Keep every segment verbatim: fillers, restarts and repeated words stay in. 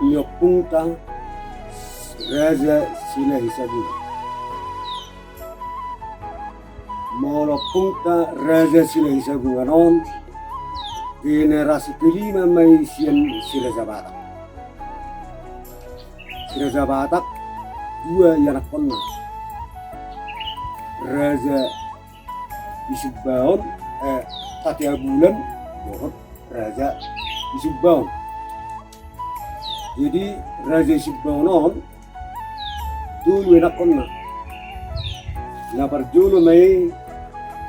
ni ompungta Raja Silahisabungan. Molo ompungta Raja Silahisabungan on, generasi kelima ma i sian Si Raja Batak. Si Raja Batak, dua ianakkonna. Raja Isumbaon, eh, Tatea Bulan, dohot Raja Isumbaon. Jadi, Raja Isumbaon on, tolu ianakkonna. Na parjolo ma i,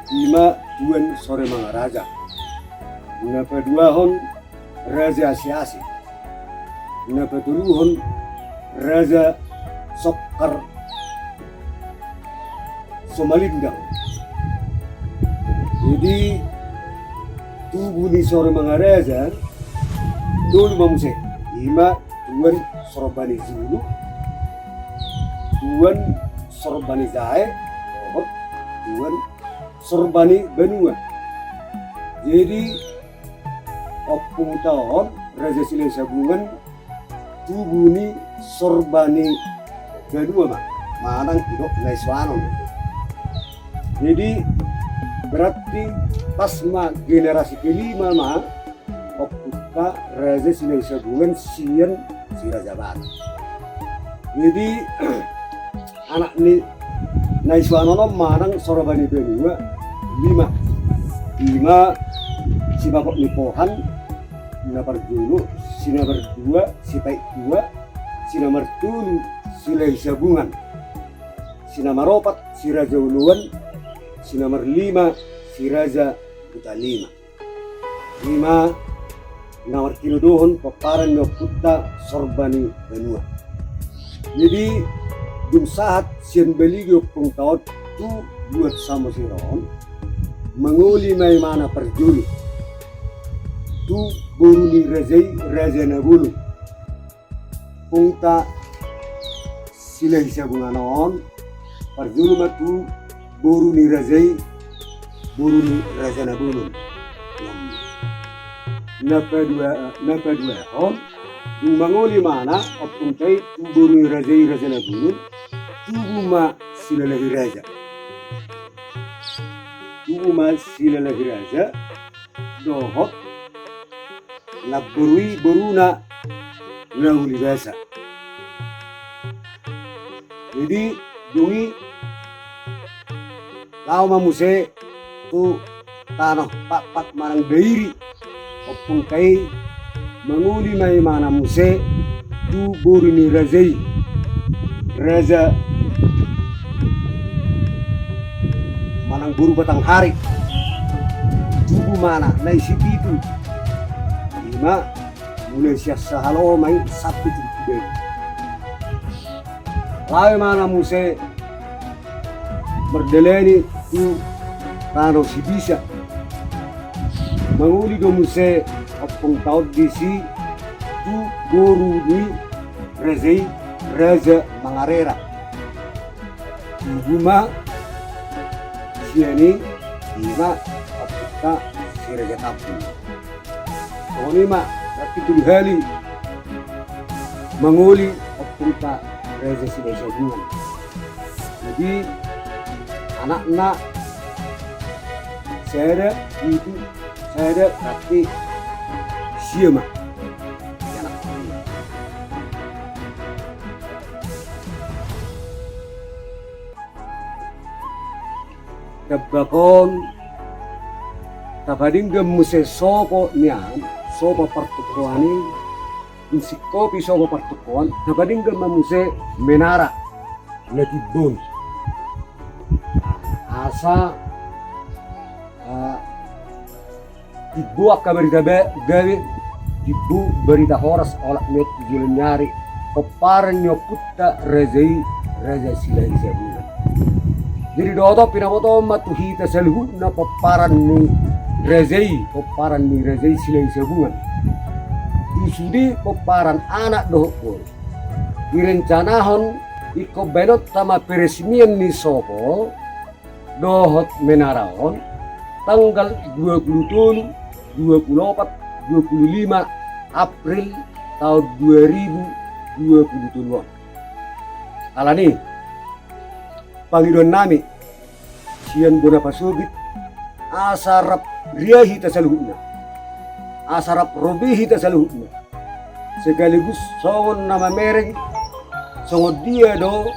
ima Tuan Sore Mangaraja. Na paduahon, Raja Asi-asi. Na patoluhon, Raja Sokkar Somalindang. Jadi, tubu ni Sore Mangaraja, tolu ma muse. Ima Tuan Sorbani Julu, Tuan Sorbani Jae, dohot Tuan Sorbani Banua. Jadi, ompungta on, Raja Silahisabungan, tubu ni Sorbani Banua ma, manang didok Naisoanon. Jadi, berarti pas ma generasi kelima ma ompungta Raja Silahisabungan sian Si Raja Batak. Jadi, anak ni Naisoanon on manang Sorbani Banua, lima. Ima Si Bapok ni Pohan, na parjolo, si na mardua Si Paik Tua, si na martolu Si Lahi Sabungan, si na maropat Si Raja Oloan, si na marlima Si Raja Buta Lima. Ima na martinodohon pomparan ni ompunta Sorbani Banua. Jadi, dung sahat sian Balige ompungta on tu Luat Samosir on, mangoli ma imana parjolo tu boru ni raja i, Raja Nabolon. Ompungta Si Lahi Sabungan on, parjolo ma tu boru ni raja i, boru ni Raja Nabolon. Na padua, na paduahon, dung mangoli imana ompungta i tu boru ni raja i, Raja Nabolon, tubu ma Si Lalahi Raja. Tubu ma Si Lalahi Raja dohot namboru i, boruna Na Uli Basa. Jadi, dung i laho ma muse tu tano Pakpak manang Dairi ompungta i, mangoli ma imana muse tu boru ni raja i, Raja manang boru Batanghari. Tubu imana na i sipitu. Ima mulai sian Sahaloho ma i sampe tu Bukidai. Laho imana muse mardalani tu tano Sibisa. Mangoli do muse ompungta on disi tu boru ni raja i, Raja Mangarera. Tubu ma sian i, ima ompungta Si Raja Tambun. Songon i ma, berarti tolu hali mangoli ompungta Raja Si Lahi Sabungan. Jadi, anakna sada, pitu, sada, berarti sia ma. Tambahon, tapadenggan muse sopo nian, sopo partungkoan i, dung singkopi sopo partungkoan, tapadenggan ma muse menara na timbo on. Asa, ah, timbo angka barita ba-, gabe, timbo barita horas olat ni on tu joloan ni ari, pomparan ni ompunta raja i, Raja Si Lahi Sabungan. Jadi dohot on pinabotohon ma tu hita saluhutna pomparan ni raja i, pomparan ni raja i Si Lahi Sabungan. Tu sude pomparan anak dohot boru, direncanahon ingkon baenonta ma peresmian ni sopo dohot menara on tanggal dua pulu tolu, dua pulu opat, dua pulu lima April taon dua ribu dua puluh tolu on. Alani i, pangidoan nami sian bona pasogit, asa rap riai hita saluhutna, asa rap robi hita saluhutna, sekaligus songon na mamereng songon dia do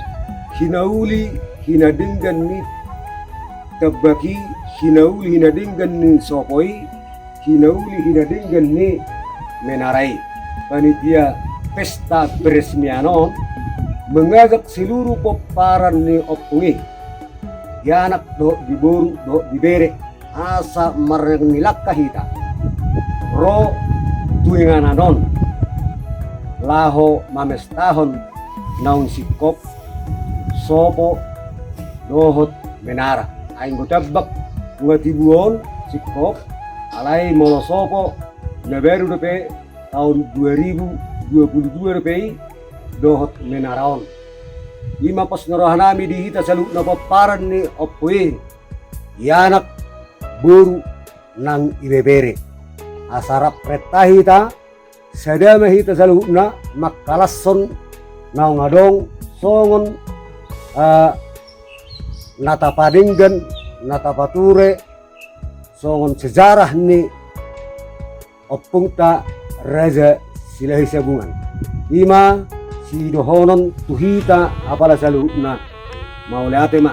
hinauli hinadenggan ni tambak i, hinauli hinadenggan ni sopo i, hinauli hinadenggan ni menara i. Panitia pesta peresmian on mengajak seluruh pomparan ni ompung i, di anak dohot di boru dohot di bere, asa marnilangka hita ro tu inganan on laho mamestahon naung singkop sopo dohot menara. Ai anggo tambak nunga tibu on singkop, alai molo sopo na baru dope taon dua ribu dua puluh dua dope i dohot menara on. I ma pos ni roha nami di hita saluhutna pomparan ni ompung i, di anak, boru nang ibebere. Asa rap renta hita, sada ma hita saluhutna mangkalashon naung adong songon, eh, na tapadenggan, na tapature, songon sejarah ni ompungta Raja Silahi Sabungan. I ma sidohonon tu hita apala saluhutna. Mauliate ma.